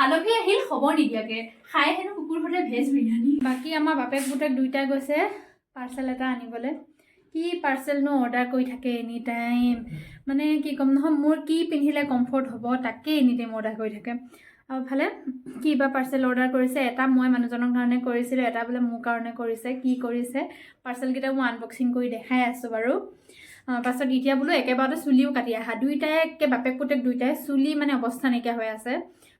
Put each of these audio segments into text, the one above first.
আলহী আহিল খবৰ নিদিয়াকে, খাই হেনো কুকুৰ সতে ভেজ বিৰিয়ানী। বাকী আমাৰ বাপেক পুতেক দুইটাই গৈছে পাৰ্চেল এটা আনিবলৈ। কি পাৰ্চেলনো অৰ্ডাৰ কৰি থাকে এনি টাইম, মানে কি ক'ম নহয়, মোৰ কি পিন্ধিলে কমফৰ্ট হ'ব তাকে এনি টাইম অৰ্ডাৰ কৰি থাকে। আৰু ফালে কি বা পাৰ্চেল অৰ্ডাৰ কৰিছে, এটা মই মানুহজনৰ কাৰণে কৰিছিলোঁ, এটা বোলে মোৰ কাৰণে কৰিছে। কি কৰিছে পাৰ্চেলকেইটা মই আনবক্সিং কৰি দেখাই আছোঁ বাৰু। পাছত এতিয়া বোলো একেবাৰতে চুলিও কাটি আহা। দুইটাই একে বাপেক পুতেক দুইটাই চুলি মানে অৱস্থা নাইকিয়া হৈ আছে।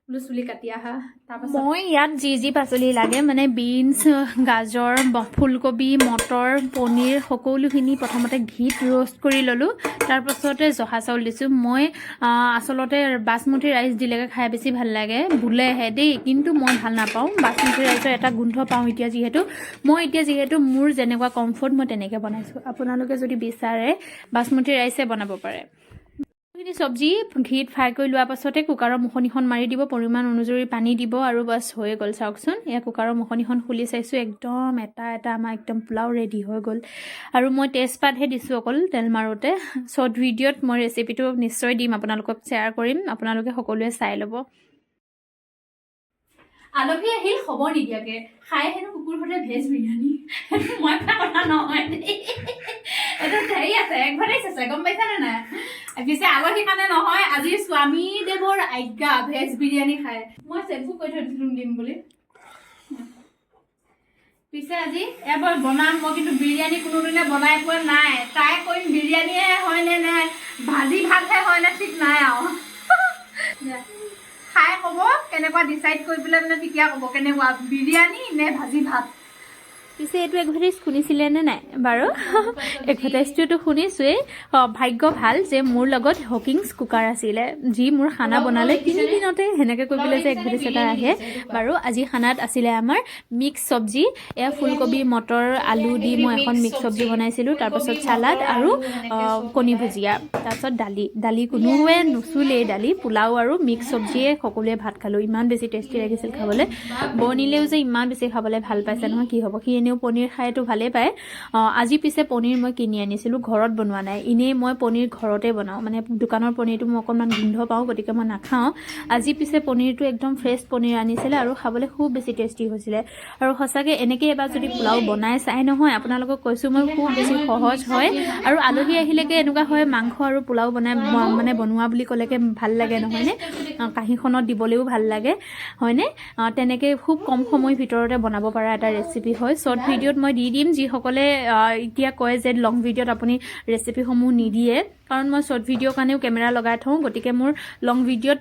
বোলো চুলি কাটি আহা। তাৰপাছত মই ইয়াত যি যি পাচলি লাগে, মানে বিনছ, গাজৰ, ফুলকবি, মটৰ, পনীৰ সকলোখিনি প্ৰথমতে ঘিত ৰ'ষ্ট কৰি ল'লোঁ। তাৰপাছতে জহা চাউল দিছোঁ মই। আচলতে বাচমতি ৰাইচ দিলেগে খাই বেছি ভাল লাগে বোলেহে দেই, কিন্তু মই ভাল নাপাওঁ। বাচমতি ৰাইচৰ এটা গোন্ধ পাওঁ। এতিয়া যিহেতু মোৰ যেনেকুৱা কমফৰ্ট মই তেনেকৈ বনাইছোঁ। আপোনালোকে যদি বিচাৰে বাচমতি ৰাইচে বনাব পাৰে। এইখিনি চব্জি ঘিত ফ্ৰাই কৰি লোৱাৰ পাছতে কুকাৰৰ মুখনিখন মাৰি দিব, পৰিমাণ অনুযায়ী পানী দিব আৰু বাছ, হৈ গ'ল। চাওকচোন, এয়া কুকাৰৰ মুখনিখন খুলি চাইছোঁ, একদম এটা এটা আমাৰ একদম পোলাও ৰেডি হৈ গ'ল। আৰু মই তেজপাতহে দিছোঁ অকল তেল মাৰোঁতে। শ্বৰ্ট ভিডিঅ'ত মই ৰেচিপিটো নিশ্চয় দিম, আপোনালোকক শ্বেয়াৰ কৰিম, আপোনালোকে সকলোৱে চাই ল'ব। আলহী আহিল খবৰ নিদিয়াকে, খাই হেনো কুকুৰ সতে ভেজ বিৰিয়ানী। সেইটো মই কোৱা কথা নহয় দেই, এইটো হেৰি আছে, এডভাৰটাইজ আছে, গম পাইছানে নাই? পিছে আলহী কাৰণে নহয়, আজি স্বামী দেৱৰ আজ্ঞা, ভেজ বিৰিয়ানী খায়। মই চেম্পু কৈ থৈ দিছিলোঁ দিম বুলি। পিছে আজি এবাৰ বনাম মই, কিন্তু বিৰিয়ানী কোনোদিনে বনাই পোৱা নাই। ট্ৰাই কৰিম, বিৰিয়ানীয়ে হয় নে নে ভাজি ভাতহে হয় নে ঠিক নাই আৰু। দে। খাই ক'ব কেনেকুৱা, ডিচাইড কৰি পেলাই মানে তেতিয়া ক'ব কেনেকুৱা, বিৰিয়ানী নে ভাজি ভাত। পিছে এইটো এডভাৰটাইজ শুনিছিলে নে নাই বাৰু? এডভাৰটাইজটোতো শুনিছোৱেই। ভাগ্য ভাল যে মোৰ লগত হকিংছ কুকাৰ আছিলে, যি মোৰ খানা বনালে 3 দিনতে। সেনেকৈ কৈ পেলাই যে এডভাৰটাইজ এটা আহে। বাৰু, আজি খানাত আছিলে আমাৰ মিক্স চব্জি। এয়া ফুলকবি, মটৰ, আলু দি মই এখন মিক্স চব্জি বনাইছিলোঁ। তাৰপাছত চালাড আৰু কণী ভুজিয়া, তাৰপাছত দালি। দালি কোনোৱে নুচুলেই, দালি পোলাও আৰু মিক্স চব্জিয়ে সকলোৱে ভাত খালোঁ। ইমান বেছি টেষ্টি লাগিছিল খাবলৈ। বৰ্ণিলেও যে ইমান বেছি খাবলৈ ভাল পাইছে নহয়, কি হ'ব। সি এনেও পনীৰ খাইতো ভালেই পায়। আজি পিছে পনীৰ মই কিনি আনিছিলোঁ, ঘৰত বনোৱা নাই। এনেই মই পনীৰ ঘৰতে বনাওঁ, মানে দোকানৰ পনীৰটো মই অকণমান গোন্ধ পাওঁ, গতিকে মই নাখাওঁ। আজি পিছে পনীৰটো একদম ফ্ৰেছ পনীৰ আনিছিলে আৰু খাবলৈ খুব বেছি টেষ্টি হৈছিলে। আৰু সঁচাকৈ এনেকৈ এবাৰ যদি পোলাও বনাই চাই নহয়, আপোনালোকক কৈছোঁ মই, খুব বেছি সহজ হয়। আৰু আলহী আহিলেকে এনেকুৱা হয়, মাংস আৰু পোলাও বনাই মানে বনোৱা বুলি ক'লেকে ভাল লাগে নহয়নে? কাঁহীখনত দিবলৈও ভাল লাগে হয়নে? তেনেকৈ খুব কম সময়ৰ ভিতৰতে বনাব পৰা এটা ৰেচিপি হয়। শ্বৰ্ট ভিডিঅ'ত মই দি দিম। যিসকলে এতিয়া কয় যে লং ভিডিঅ'ত আপুনি ৰেচিপিসমূহ নিদিয়ে, কাৰণ মই শ্বৰ্ট ভিডিঅ'ৰ কাৰণেও কেমেৰা লগাই থওঁ, গতিকে মোৰ লং ভিডিঅ'ত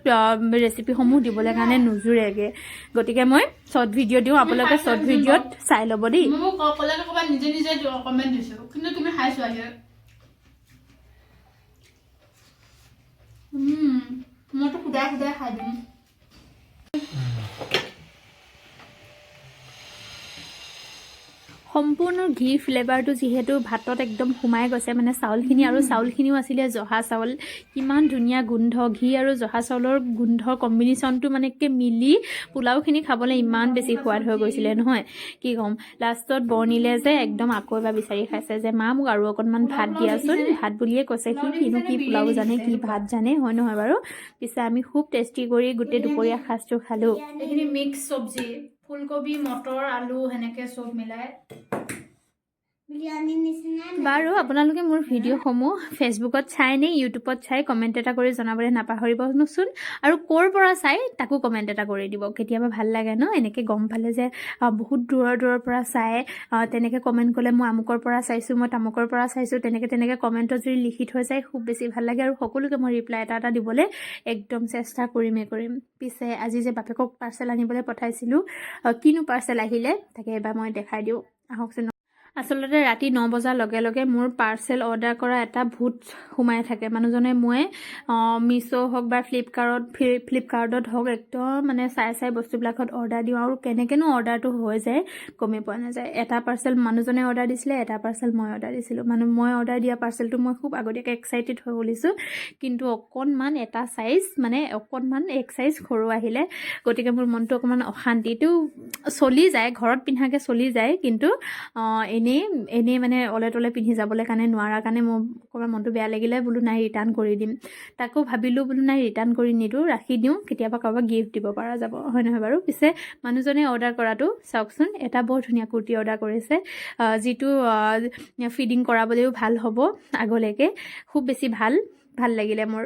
ৰেচিপিসমূহ দিবলৈ কাৰণে নোজোৰেগৈ। গতিকে মই শ্বৰ্ট ভিডিঅ' দিওঁ, আপোনালোকে শ্বৰ্ট ভিডিঅ'ত চাই ল'ব দেই। মোক ক'লে ক'ৰবাত নিজে নিজে কমেণ্ট দিছো, কিন্তু তুমি খাই চোৱা আহি। মইতো সুদাই সুদাই খাই দিম। সম্পূৰ্ণ ঘি ফ্লেভাৰটো যিহেতু ভাতত একদম সোমাই গৈছে, মানে চাউলখিনি, আৰু চাউলখিনিও আছিলে জহা চাউল। কিমান ধুনীয়া গোন্ধ! ঘি আৰু জহা চাউলৰ গোন্ধৰ কম্বিনেশ্যনটো মানে একে মিলি পোলাওখিনি খাবলৈ ইমান বেছি সোৱাদ হৈ গৈছিলে নহয়, কি ক'ম। লাষ্টত বৰ্ণিলে যে একদম আকৌ এবাৰ বিচাৰি খাইছে যে মা, মোক আৰু অকণমান ভাত দিয়াচোন। ভাত বুলিয়ে কৈছে সি, কিনো কি পোলাও জানে, কি ভাত জানে, হয় নহয় বাৰু? পিছে আমি খুব টেষ্টি কৰি গোটেই দুপৰীয়া সাজটো খালোঁ। এইখিনি মিক্স চব্জি, ফুলকবি, মটৰ, আলু সেনেকে চব মিলাই। বিৰিয়ানীৰ নিচিনা। বাৰু, আপোনালোকে মোৰ ভিডিঅ'সমূহ ফেচবুকত চাই নে ইউটিউবত চাই, কমেণ্ট এটা কৰি জনাবলৈ নাপাহৰিবচোন। আৰু ক'ৰ পৰা চাই তাকো কমেণ্ট এটা কৰি দিব। কেতিয়াবা ভাল লাগে ন এনেকৈ গম পালে যে বহুত দূৰৰ দূৰৰ পৰা চাই। তেনেকৈ কমেণ্ট কৰিলে, মই আমুকৰ পৰা চাইছোঁ, মই তামুকৰ পৰা চাইছোঁ, তেনেকৈ তেনেকৈ কমেণ্টত যদি লিখি থৈ যায়, খুব বেছি ভাল লাগে। আৰু সকলোকে মই ৰিপ্লাই এটা এটা দিবলৈ একদম চেষ্টা কৰিমেই কৰিম। পিছে আজি যে বাপেকক পাৰ্চেল আনিবলৈ পঠাইছিলোঁ, কিনো পাৰ্চেল আহিলে তাকে এবাৰ মই দেখাই দিওঁ আহকচোন। আচলতে ৰাতি 9 বজাৰ লগে লগে মোৰ পাৰ্চেল অৰ্ডাৰ কৰা এটা ভূত সোমাই থাকে। মানুহজনে মই মিছ' হওক বা ফ্লিপকাৰ্টত হওক, একদম মানে চাই চাই বস্তুবিলাকত অৰ্ডাৰ দিওঁ আৰু কেনেকৈনো অৰ্ডাৰটো হৈ যায় গমেই পোৱা নাযায়। এটা পাৰ্চেল মানুহজনে অৰ্ডাৰ দিছিলে, এটা পাৰ্চেল মই অৰ্ডাৰ দিছিলোঁ। মানে মই অৰ্ডাৰ দিয়া পাৰ্চেলটো মই খুব আগতীয়াকৈ এক্সাইটেড হৈ গ'লিছোঁ, কিন্তু অকণমান এটা চাইজ, মানে অকণমান এক চাইজ সৰু আহিলে। গতিকে মোৰ মনটো অকণমান অশান্তিটো চলি যায়। ঘৰত পিন্ধাকৈ চলি যায়, কিন্তু এনেই এনেই এনেই মানে অলে তলে পিন্ধি যাবলৈ কাৰণে নোৱাৰাৰ কাৰণে মোৰ অকণমান মনটো বেয়া লাগিলে, বোলো নাই ৰিটাৰ্ণ কৰি দিম। তাকো ভাবিলোঁ বোলো নাই ৰিটাৰ্ণ কৰি নিদিওঁ, ৰাখি দিওঁ, কেতিয়াবা কাৰোবাক গিফ্ট দিব পৰা যাব, হয় নহয় বাৰু? পিছে মানুহজনে অৰ্ডাৰ কৰাটো চাওকচোন, এটা বৰ ধুনীয়া কুৰ্তি অৰ্ডাৰ কৰিছে, যিটো ফিডিং কৰাবলৈও ভাল হ'ব আগলৈকে, খুব বেছি ভাল ভাল লাগিলে মোৰ।